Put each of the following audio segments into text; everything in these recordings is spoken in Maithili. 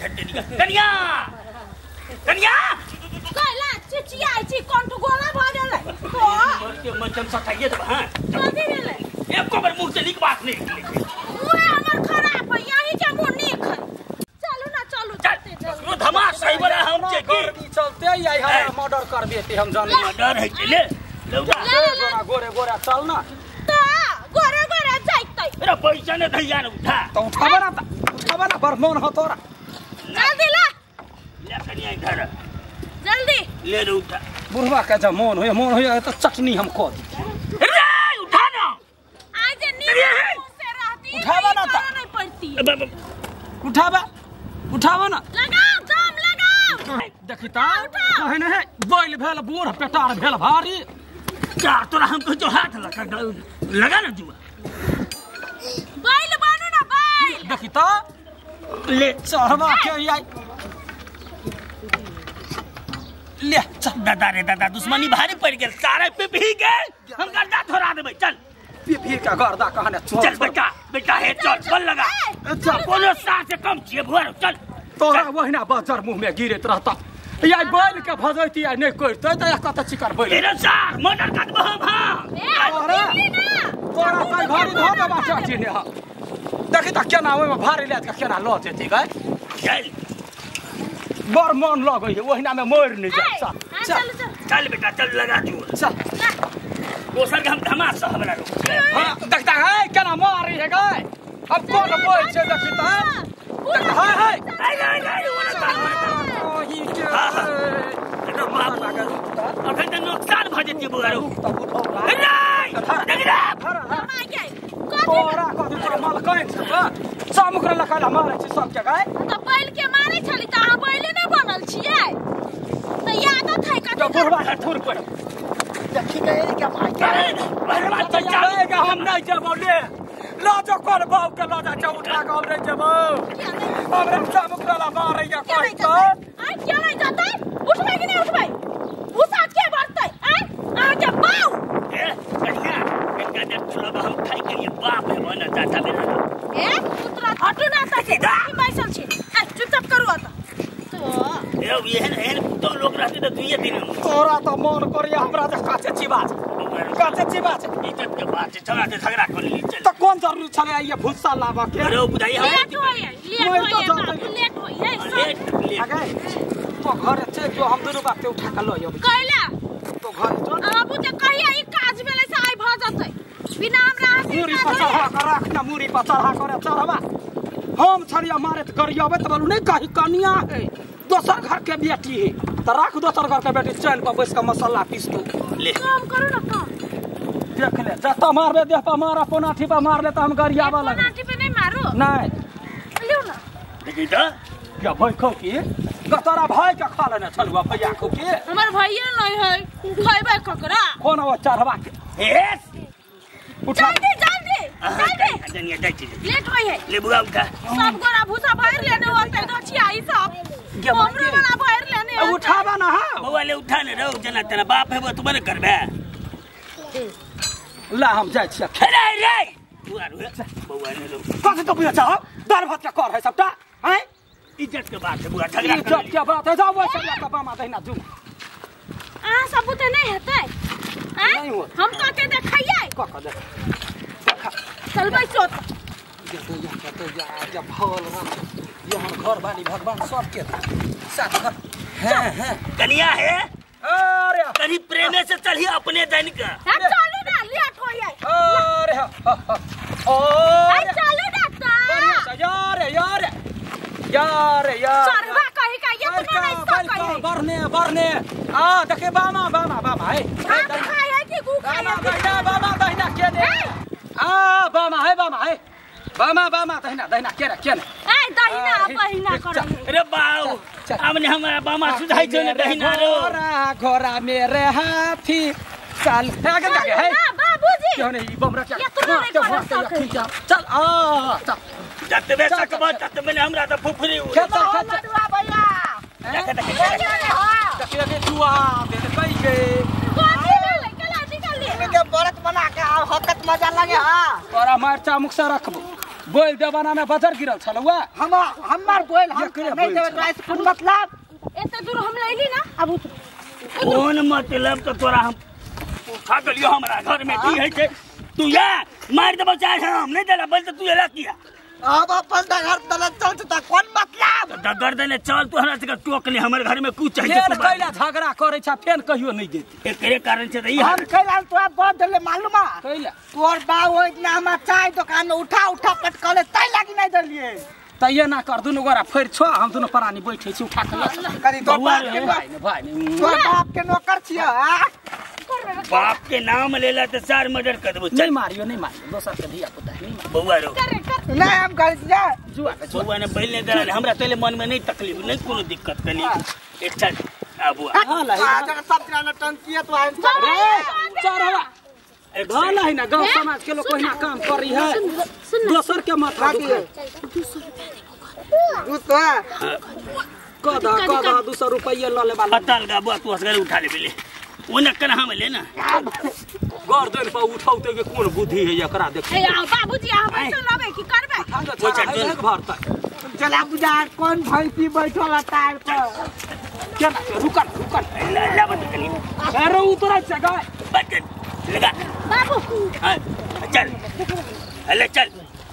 धरते निकल कनिया कनिया कैला चिचियाइ छी कंठ गोला भ गेलै तो के मचम सटाइए देब। हां कथि भेलै? एको बेर मुंह से नीक बात नहीं निकले। मुंह हमर खराब है यही के मुंह नीक है। चलू ना चलू चलते चलू धमा सही वाला हम छे की गर्मी चलते आई हमरा मर्डर करबे ते हम जानी मर्डर है ले लौटा गोरा गोरे गोरा चल ना त गोरे गोरे जाइतै। अरे पैसा ने धैया ने उठा त उठाबा ना उठाबा ना बर मन हो तोरा। जल्दी ला ले कनिया इधर जल्दी ले रे उठा। बुढ़वा के जब मन होय त चटनी हम क दी। रे उठा ना आज नी से रहती उठाबा ना त नहीं पड़ती। उठाबा उठाबा ना लगाओ दम लगाओ। देखी त कहे ने है बैल भेल बूढ़ पेटार भेल भारी क्या तोरा हम तो हाथ लगा लगा ना जुआ बैल बनू ना बैल। देखी त ले चढ़वा के आई ले चल। दादा रे दादा दुश्मनी भारी पड़ गेल सारे पिपही गेल हम गर्दा थोड़ा देबै। चल पिपही का गर्दा कहने चल बेटा बेटा हे चल बल लगा चल कोनो सार से कम छिए भुआर चल तोरा ओहिना बजर मुंह में गिरैत रहता या बैल के भजैती आ नहीं करतै त कत चिकर बैल रे सार मर्डर कर देबो हम। हां तोरा तोरा कई घड़ी धो देबा चाची ने। हां देखी त केना ओइमे भारी ले के केना ल जेती गै चल बड़ मन लगै है ओहिना में मरि नहीं जाए। चल चल चल बेटा चल लगा दियो चल दोसर के हम धमा सहबला लोग। हां देखता है केना मारी है गै अब कोन बोल छै देखी त हाय हाय नहीं नहीं ओही के अरे बाप अखन त नुकसान भ जेती बुआरो तोरा कथि तोरा मलकैन छ सामुग्र लखाला मारै छी सबके गै त बैल के मारै छली त अहाँ बैले नै बनल छियै त यादत है कथि त बुढ़वा के थुर पर देखी के के भाई के भरवा चचा के हम नै जेबौ ले ल जो कोन बाप के ल जा के उठा के हम नै जेबौ हमरा सामुग्र ला मारैया कोई त आइ के नै जतै उठबै कि नै उठबै भूसा के भरतै आइ अहाँ के बाउ ए कनिया इनका देख चलो हम खाइ के लिए बाप है बना चाचा मेरा ए पुत्रा हटू ना त की बैसल छी आ चुपचाप करू अत तो ए एहन एहन तो लोग रहते त दुइये दिन तोरा त मन करिया हमरा त काचे चिबाज काचे चिबाज इज्जत के बात छै चला झगड़ा कर ली चल त कोन जरूरी छले ये भूसा लाबा के। अरे बुझाई हम लेट होय लेट होय लेट आगे तो घर चल जो हम दुनू बाप के उठा के ल आबि कैला तो घर चल आबू त कहिया ई काज भेलै से आइ भ जतै बिना हमरा मुरी पर चढ़ा के रखना मुरी पर चढ़ा के चढ़वा हम छलिया मारे त गरियाबै त बोलू नहीं कही कनिया है दोसर घर के बेटी है त राख दोसर घर के बेटी चैन पर बैस के मसाला पीस दू ले काम करू ना काम देख ले जत मारबे देह पर मार अपन आठी पर मार ले त हम गरियाबा लग आठी पे नहीं मारू नहीं लिउ ना देखी त क्या भाई खौ की गतरा भाई के खा लेने छलुआ भैया खौ की हमर भैया नहीं है खैबै ककरा कोन ओ चढ़वा के हे उठा जल्दी जल्दी जल्दी जनिया जाइ छी लेट होय है ले बुआ उठा सब गोरा भूसा भर लेने होतै गछिया ई सब हमरो वाला भर लेने उठाबा ना हां बौआ ले उठा ने रहो जना तेरा बाप है वो तू बने करबे ला हम जाइ छी रे रे बुआ रे बौआ ने लो कथि तो बुझा चाह दाल भात के कर है सबटा हैं इज्जत के बात है बुआ झगड़ा इज्जत के बात है जाओ वो सब के बामा दहिना जू अहाँ सब बुते नहीं हेतै नहीं होत हम कह के देखैयै क के देख देखा चलबै चोत या या भल यहाँ घर बानी भगवान सबके साथ घर हैं हैं कनिया है। अरे कनी प्रेमे से चली अपने दन का चलू ना लेट होय। अरे अरे चलू ना त यार यार यार यार सरवा कहि का इतना नहीं सकै बरने बरने आ देखे बामा बामा बामा है खाय है कि गु खाय है दहिना बामा दहिना के ने आ बामा है बामा बामा दहिना दहिना के रे के ने ए दहिना बहिना करे अरे बाऊ हमने हमारा बामा सुधाई जो ने दहिना रो घोड़ा घोड़ा मेरे हाथी चल आगे जाके है बाबूजी क्यों नहीं बमरा क्या ये चल आ चल जतबे सकबो ततबे ने हमरा त फुफरी चल चल भैया देख देख देख देख जुआ दे दे कई के कथी भेलै कला निकल ले के व्रत बना के आ हकत मजा लगे हां तोरा मरचा मुख से रखबो बोल देवाना में बजर गिरल छलौआ हम हमर बोल हम नहीं देबै तोरा से कोन मतलब एते दूर हम लैली ना अब उतरू कोन मतलब तो तोरा हम उठा गेलियो हमरा घर में की है छै तू या मार देबो चाहे हम नहीं देला बोल त तू एला किया अब अपन डगर तले चल त कोन मतलब डगर देने चल तू हमरा से टोक ले हमर घर में कुछ चाहिए फेन कैला झगड़ा करै छ फेन कहियो नहीं देती एकरे कारण छै त ई हम कैला तोरा बड़ देले मालूम है कैला तोर बाप इतना हम चाय दुकान में उठा उठा पटकले तै लागी नहीं देलिए त ये ना कर दुनु गोरा फेर छो हम दुनु प्राणी बैठै छी उठा के करी तोर बाप के भाई ने तोर बाप के नौकर छियै बाप के नाम लेला त चार मर्डर कर देबो नहीं मारियो नहीं मारियो दोसर के धिया पुता नहीं बउआ रो नहीं हम कर जा जुआ बउआ ने बैल ने देला हमरा तैले मन में नहीं तकलीफ नहीं कोनो दिक्कत कनी एक चल आ बुआ हां ला सब जना टंकिया तो आइ रे चढ़वा भला है ना गांव समाज के लोग कोइना काम करी है दोसर के माथा दुखे 200 रुपया देबो 200 कदा कदा 200 रुपया ल लेबा पताल गा बुआ तू असगर उठा ले बेले ओना कना हम ले ना गर्दन पर उठौते के कोन बुद्धि है एकरा देख ए आओ बाबूजी अहाँ पैसा लेबै की करबै भरतै चला बुझा कोन भैंसी बैठल तार पर केना रुकन रुकन ले बंद कनी अरे उतरै छै गाय बंद लगा बाबू हां चल अले चल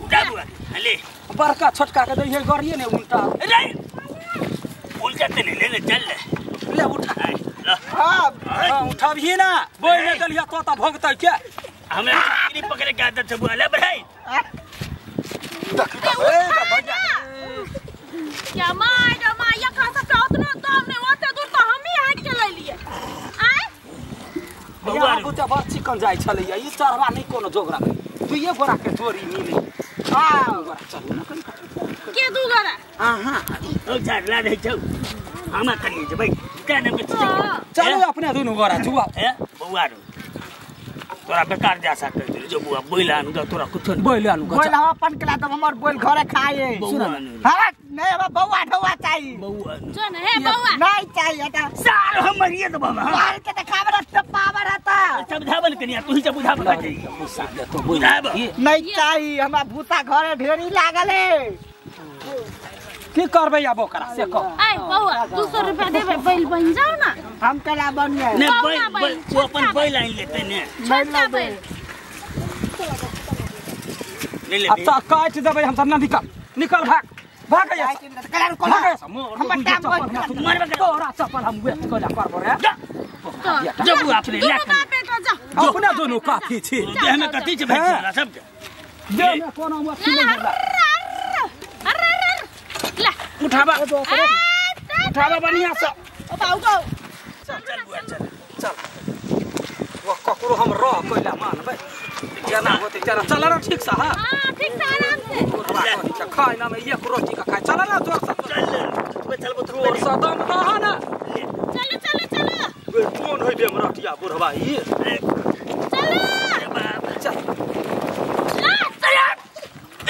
उठा बुआ अले बड़का छोटका के दै है गरिए ने उल्टा रे उल्टा ते ले ले चल ले ले उठा हां हां उठाबही ना बोल ने दलिया तो त भोगतै के हमरा नहीं पकड़े के आदत छै बुआ ले भाई देख ए भैया क्या my रे my यखा से उतना दाम नहीं ओते दूर तो हम ही हाथ के ले लिए आय बउआ बुचा बड़ चिकन जाय छलैया ई चढ़वा नहीं कोनो जोगरा दुइये गोरा के जोड़ी मिले हां गोरा चलू ना कनी के दू गोरा हां हां ओ चढ़ला रहै छौ हमरा कनी जेबै क्या नाम के चलू अपने दुनु गोरा जुआ ए बउआ रो तोरा बेकार जा सकै जो बुआ बोल आनु ग तोरा कुछ नहीं बोल आनु बोल हम अपन के ला हमर बोल घरे खाए हां नहीं हमरा बउआ ढौआ चाहिए बउआ जो न हे बउआ नहीं चाहिए त सार हम मरिए तो बाबा मार के त खाबर त पावर हता समझावन कनिया तू ही से बुझाब गुस्सा दे तो बुझाब नहीं चाहिए हमरा भूसा घरे ढेरी लागल है की करबै आब ओकरा से कह ए बउआ 200 रुपया देबै बैल बन जाओ ना हम कला बन गए ने बैल तू अपन बैल आइन लेते ने छोटका बैल ले ले अच्छा काट देबै हम सब ना निकल निकल भाग भाग या हम टाइम मारबे तोरा चप्पल हम वेस्ट कइला करबो रे जब अपने ले अपने दोनों काफी छी देह में कथी छै भाई सब के देह में कोनो अथी नहीं होला ला उठाबा उठाबा बढ़िया से ओ बाबू गो चल चल बुआ चल चल वो ककरो हम रह कइला मानबै जेना होतै तेना चल ना ठीक से हां हां ठीक से आराम से खाय ना में एक रोटी का खाय चल ना जोर से चल चल जोर से दम रहा ना चलो चलो चलो वे कोन होय बे मरटिया बुढ़वा ई चलो चल ला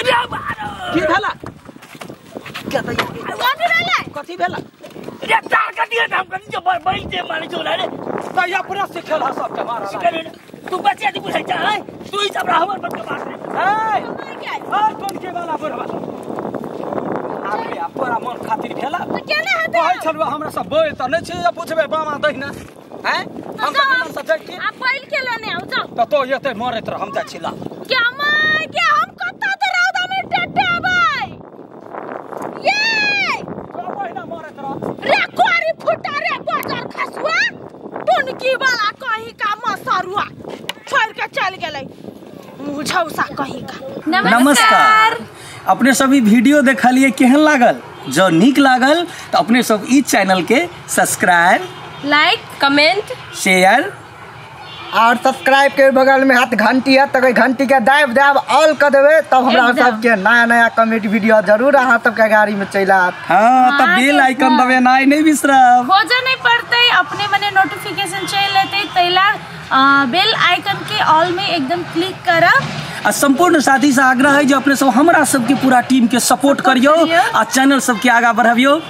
रे बारो की भेला के त कथी भेलै कथी भेला रे तार कथी हम कथी जो बैल जे मारे चोला रे त अपने सिखेल ह सबके मारा सिखेल तू बच्चा दी बुझै छै तू ई सब हमर बड़ के बात रे ए और कोन के वाला बुढ़वा आबे तोरा मन खातिर भेला त केना हेतै कहै छलुआ हमरा सब बोल त नै छै पुछबै बामा दहिना हैं हम त मन से जाइ छी आ बैल के लेने आउ जाउ त तो एतै मरैत रह हम जाइ छी ला क्या my के हम कत्ता त रौदा में टटेबै ये तो पहिना मरैत रह रे कोरी फुटा रे बाजार खसुआ टुनकी वाला कहीं का मसरुआ छोड़ के चल गेलै मुझौसा कहीं का। नमस्कार। अपने सब ई वीडियो देखलिए केहन लागल? जो नीक लागल तो अपने सब ई चैनल के सब्सक्राइब, लाइक, कमेंट, शेयर और सब्सक्राइब के बगल में हाथ घंटी है तो घंटी के दाब दाब ऑल कर देवे तब हमरा सबके नया नया कॉमेडी वीडियो जरूर अहाँ सबके गाड़ी में चलि आयत। हाँ, तब बेल आइकन दबेनाइ नहीं बिसरब। खोजऽ नहीं पड़तै, अपने मने नोटिफिकेशन चलि एतै, तैला बेल आइकन के ऑल में एकदम क्लिक करब। आ संपूर्ण साथी से आग्रह है जो अपने सब हमरा सबके पूरा टीम के सपोर्ट करियो आ चैनल सबके आगा बढ़ाबियो।